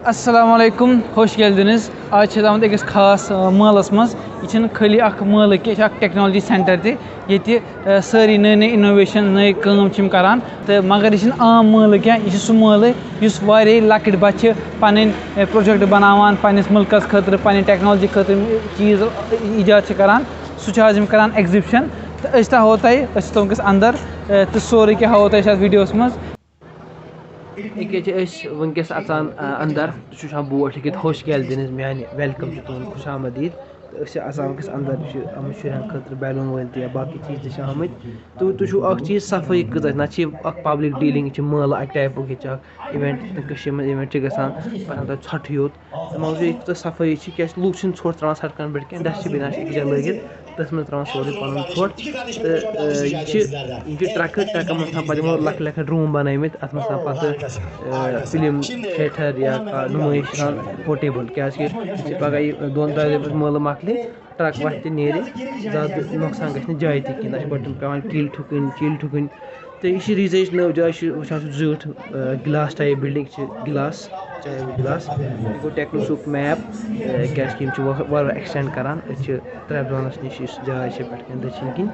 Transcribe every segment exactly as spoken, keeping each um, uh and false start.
السلام علیکم، خوش گیلدنس۔ آز چھِ أسۍ آمٕتۍ أکِس خاص، آ، مٲلَس منٛز۔ یہِ چھِنہٕ خٲلی اکھ مٲلہٕ کینٛہہ، یہِ چھُ اکھ technology centre تہِ، ییٚتہِ، آ، سٲری نٔے نٔے innovation، نٔے کٲم چھِ یِم کران۔ تہٕ مگر یہِ چھِنہٕ عام مٲلہٕ کینٛہہ، یہِ چھُ سُہ مٲلہٕ یُس واریاہ لۄکٕٹۍ بَچہِ چھِ پَنٕنۍ، آ، project بَناوان، پَنٕنِس مُلکَس خٲطرٕ، پَنٕنہِ technology خٲطرٕ چیٖز ایجاد چھِ کران۔ سُہ چھُ آز یِم کران exhibition۔ تہٕ أسۍ تہِ ہاوو تۄہہِ، أسۍ چھِ تِم وٕنکیٚس اَندر، آ، تہٕ سورُے کینٛہہ ہاوو تۄہہِ أسۍ اَتھ videoَس منٛز۔ ییٚکیٛاہ چھِ أسۍ وٕنکیٚس اَژان، آ، اَندَر۔ تُہۍ چھِو وٕچھان بورڈ لیکھِتھ، "ہوش گیلدِنِس میٛانہِ welcome چھُ تُہُنٛد خوش آمدید۔" تہٕ أسۍ چھِ اَژان وٕنکیٚس اَندَر، یہِ چھُ یِمَن شُرٮ۪ن خٲطرٕ balloon وٲلۍ تہِ یا باقٕے چیٖز تہِ چھِ آمٕتۍ۔ تہٕ تُہۍ وٕچھِو اَکھ چیٖز، صفٲیی کۭژاہ چھِ۔ نَتہٕ چھِ یہِ اَکھ public dealing، یہِ چھِ مٲلہٕ اَکہِ typeُک، یہِ چھِ اَکھ event، کٔشیٖرِ منٛز event چھِ گژھان، پَتہٕ آسان تَتہِ ژھۄٹھٕے یوت۔ تہٕ مگر یہِ کۭژاہ صفٲیی چھِ، کیٛازِ لُکھ چھِنہٕ ژھۄٹھ ترٛاوان سڑکَن پٮ۪ٹھ کینٛہہ، dustbin آسہِ أکِس جایہِ لٲگِتھ، تٔتھۍ منٛز ترٛاوان سورُے پَنُن ژھۄٹھ۔ تہٕ، آ، یہِ چھِ، یِم چھِ ٹرٛکہٕ، ٹرٛکَن منٛز تھاوان پَتہٕ یِمو لۄکٕٹۍ لۄکٕٹۍ room بَنٲومٕتۍ، اَتھ منٛز تھاوان پَتہٕ، آ، film theatre یا کانٛہہ نُمٲیِش تھاوان portable، کیٛازِکہِ یہِ چھِ پَگاہ یہِ دۄن ترٛٮ۪ن دۄہَن پَتہٕ مٲلہٕ مۄکلہِ، ٹرٛک وَتھِ تہِ نیرِ، زیادٕ نۄقصان گژھِ نہٕ جایہِ تہِ کِہیٖنۍ۔ اَتھ چھِ گۄڈٕ تِم پٮ۪وان کِلۍ ٹھُکٕنۍ، کِلۍ ٹھُکٕنۍ۔ تہٕ یہِ چھِ research نٔو جاے، چھِ وٕچھان چھُ زیوٗٹھ، آ، glass type building چھِ، glass، چاہے وہ glass، یہِ گوٚو ٹیکنوسُک map، آ، کیٛازِکہِ یِم چھِ وا-، واریاہ extend کران۔ أسۍ چھِ ترٛےٚ zoneَس نِش، یُس جاے چھِ پٮ۪ٹھ کَنۍ دٔچھِنۍ کِنۍ۔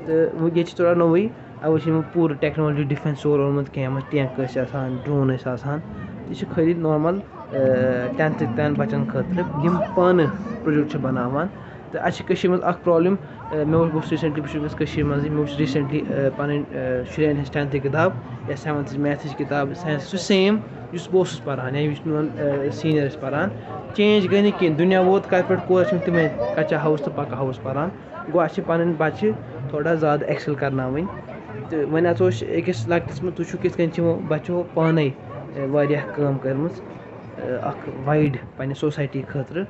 تہٕ وۄنۍ ییٚتہِ چھِ تھوڑا نوٚوُے، اَوَے چھِ یِمو پوٗرٕ technology defense سورُے اوٚنمُت کینٛہہ، یِمَن ٹینٛک ٲسۍ آسان، drone ٲسۍ آسان۔ یہِ چھِ خٲلی normal، آ، tenth تام بَچَن خٲطرٕ، یِم پانہٕ project چھِ بَناوان۔ تہٕ اَسہِ چھِ کٔشیٖرِ منٛز اَکھ problem، آ، مےٚ اوس، بہٕ اوسُس recently، بہٕ چھُس وٕنکیٚس کٔشیٖرِ منٛزٕے، مےٚ وٕچھ recently، آ، پَنٕنۍ، آ، شُرٮ۪ن ہِنٛز tenth کِتاب یا seventh ہِچ mathsٕچ کِتاب، science چھُ same یُس بہٕ اوسُس پَران یا یُس میون، آ، senior ٲسۍ پَران۔ Change گٔے نہٕ کِہیٖنۍ، دُنیا ووت کَتہِ پٮ۪ٹھ، کور چھِ تِم تِمَے کَچا house تہٕ پَکا house پَران۔ گوٚو اَسہِ چھِ پَنٕنۍ بَچہِ تھوڑا زیادٕ excel کَرناوٕنۍ۔ تہٕ وۄنۍ اَژو أسۍ أکِس لۄکٹِس منٛز، تُہۍ وٕچھِو کِتھ کٔنۍ چھِ یِمو بَچو پانَے، آ، واریاہ کٲم کٔرمٕژ، آ، اَکھ wide پنٛنہِ society خٲطرٕ۔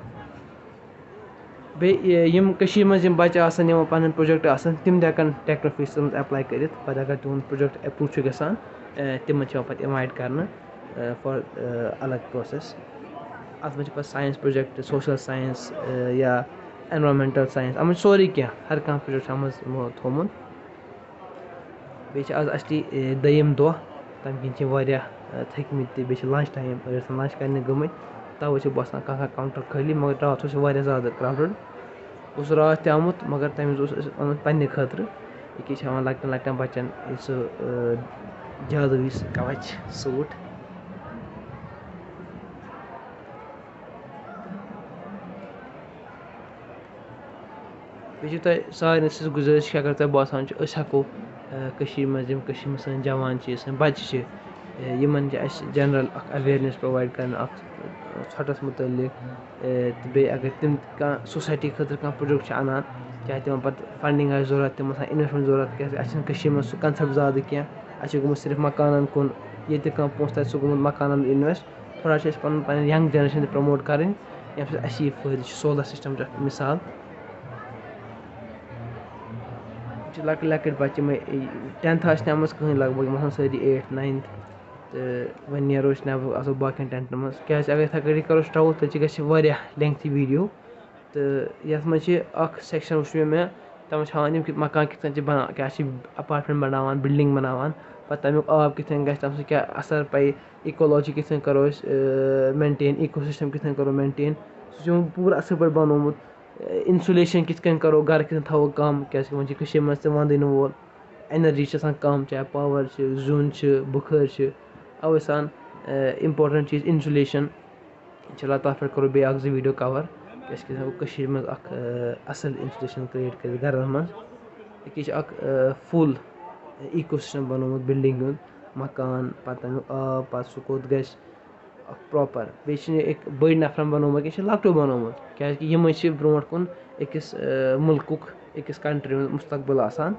بیٚیہِ، یہِ، یِم کٔشیٖرِ منٛز یِم بَچہٕ آسَن، یِمَن پَنٕنۍ project آسَن، تِم تہِ ہٮ۪کَن Techno Feastَس منٛز apply کٔرِتھ۔ پَتہٕ اگر تِہُنٛد project approve چھُ گژھان، اَ، تِمَن چھِ یِوان پَتہٕ invite کَرنہٕ، اَ، for، اَ، الگ process۔ اَتھ منٛز چھِ پَتہٕ science project، social science، اَ، یا environmental science، اَتھ منٛز چھِ سورُے کینٛہہ، ہر کانٛہہ project چھُ اَتھ منٛز یِمو تھوٚومُت۔ بیٚیہِ چھِ آز actually، اے، دوٚیِم دۄہ، تَمہِ کِنۍ چھِ واریاہ، اے، تھٔکمٕتۍ تہِ، بیٚیہِ چھِ lunch time، أڑۍ ٲسۍ نہٕ lunch کَرنہِ گٔمٕتۍ، تَوَے چھِ باسان کانٛہہ کانٛہہ counter خٲلی، مگر راتھ اوس یہِ واریاہ زیادٕ crowded۔ بہٕ اوسُس راتھ تہِ آمُت، مگر تَمہِ وِزِ اوس اَسہِ اوٚنمُت پنٛنہِ خٲطرٕ، یہِ کیٛاہ چھِ ہٮ۪وان لۄکٹٮ۪ن لۄکٹٮ۪ن بَچَن، یہِ سُہ، اے، جادوٗیی سُہ کَوَچ suit۔ بیٚیہِ چھِ تۄہہِ سارنٕے سٕنٛز گُزٲرِش کہِ اگر تۄہہِ باسان چھُ، أسۍ ہٮ۪کو، آ، کٔشیٖرِ منٛز یِم کٔشیٖرِ منٛز سٲنۍ جوان چھِ، سٲنۍ بَچہِ چھِ، آ، یِمَن چھِ اَسہِ general اَکھ awareness provide کَرٕنۍ اَتھ، آ، ژھۄٹَس مُتعلِق۔ آ، تہٕ بیٚیہِ اگر تِم کانٛہہ society خٲطرٕ کانٛہہ project چھِ اَنان، چاہے تِمَن پَتہٕ funding آسہِ ضوٚرَتھ، تِمَن آسان investment ضوٚرَتھ، کیٛازِکہِ اَسہِ چھِنہٕ کٔشیٖرِ منٛز سُہ concept زیادٕ کینٛہہ۔ اَسہِ چھِ گوٚمُت صرف مکانَن کُن، ییٚتہِ کانٛہہ پونٛسہٕ تَتہِ سُہ گوٚمُت مکانَن invest۔ تھوڑا چھِ أسۍ پَنُن، پَنٕنۍ young generation تہِ promote کَرٕنۍ، ییٚمہِ سۭتۍ اَسہِ یی فٲیدٕ۔ یہِ چھُ solar system چہِ اَکھ مِثال۔ یِم چھِ لۄکٕٹۍ لۄکٕٹۍ بَچہٕ، یِمَے tenth آسہِ نہٕ آمٕژ کٕہٕنۍ لگ بگ، یِم آسَن سٲری eighth ninth۔ تہٕ وۄنۍ نیرو أسۍ نٮ۪بر، اَژو باقیَن ٹٮ۪نٹَن منٛز، کیٛازِ اگر یِتھَے کٔٹھۍ کَرو أسۍ travel، تیٚلہِ چھِ گژھِ واریاہ lengthy video۔ تہٕ یَتھ منٛز چھِ اَکھ section وٕچھ مےٚ، مےٚ تَتھ منٛز چھِ ہاوان یِم کہِ مکان کِتھ کٔنۍ چھِ بَناوان، کیٛاہ چھِ apartment بَناوان، building بَناوان، پَتہٕ تَمیُک آب کِتھ کٔنۍ گژھِ، تَتھ منٛز کیٛاہ اثر پَیہِ، ecology کِتھ کٔنۍ کَرو أسۍ، اۭں، maintain، ecosystem کِتھ کٔنۍ کَرو maintain۔ سُہ چھُ یِمَن پوٗرٕ اَصٕل پٲٹھۍ بَنومُت۔ اِنسُلیشَن کِتھ کٔنۍ کَرو، گَرٕ کِتھ کٔنۍ تھاوو کَم، کیٛازِکہِ وۄنۍ چھِ کٔشیٖرِ منٛز تہِ وَندٕے نہٕ وول، energy چھِ آسان کَم، چاہے power چھِ، زیُن چھِ، بُخٲرۍ چھِ، اَوَے سان، اے، important چیٖز insulation۔ اِنشاء اللہ تَتھ پٮ۪ٹھ کَرو بیٚیہِ اَکھ زٕ video cover، کیٛازِکہِ أسۍ ہٮ۪کو کٔشیٖرِ منٛز اَکھ، اے، اَصٕل insulation create کٔرِتھ گَرَن منٛز۔ ییٚکیٛاہ چھِ اَکھ، اے، full ecosystem بَنومُت building ہُنٛد، مکان، پَتہٕ تَمیُک آب، پَتہٕ سُہ کوٚت گژھِ، اَکھ proper۔ بیٚیہِ چھِنہٕ یہِ أکۍ بٔڑۍ نفرَن بَنومُت، یہِ چھِ لۄکٹیو بَنومُت، کیٛازِکہِ یِمَے چھِ برونٛٹھ کُن أکِس، اَ، مُلکُک، أکِس country ہُنٛد مُستقبِل آسان۔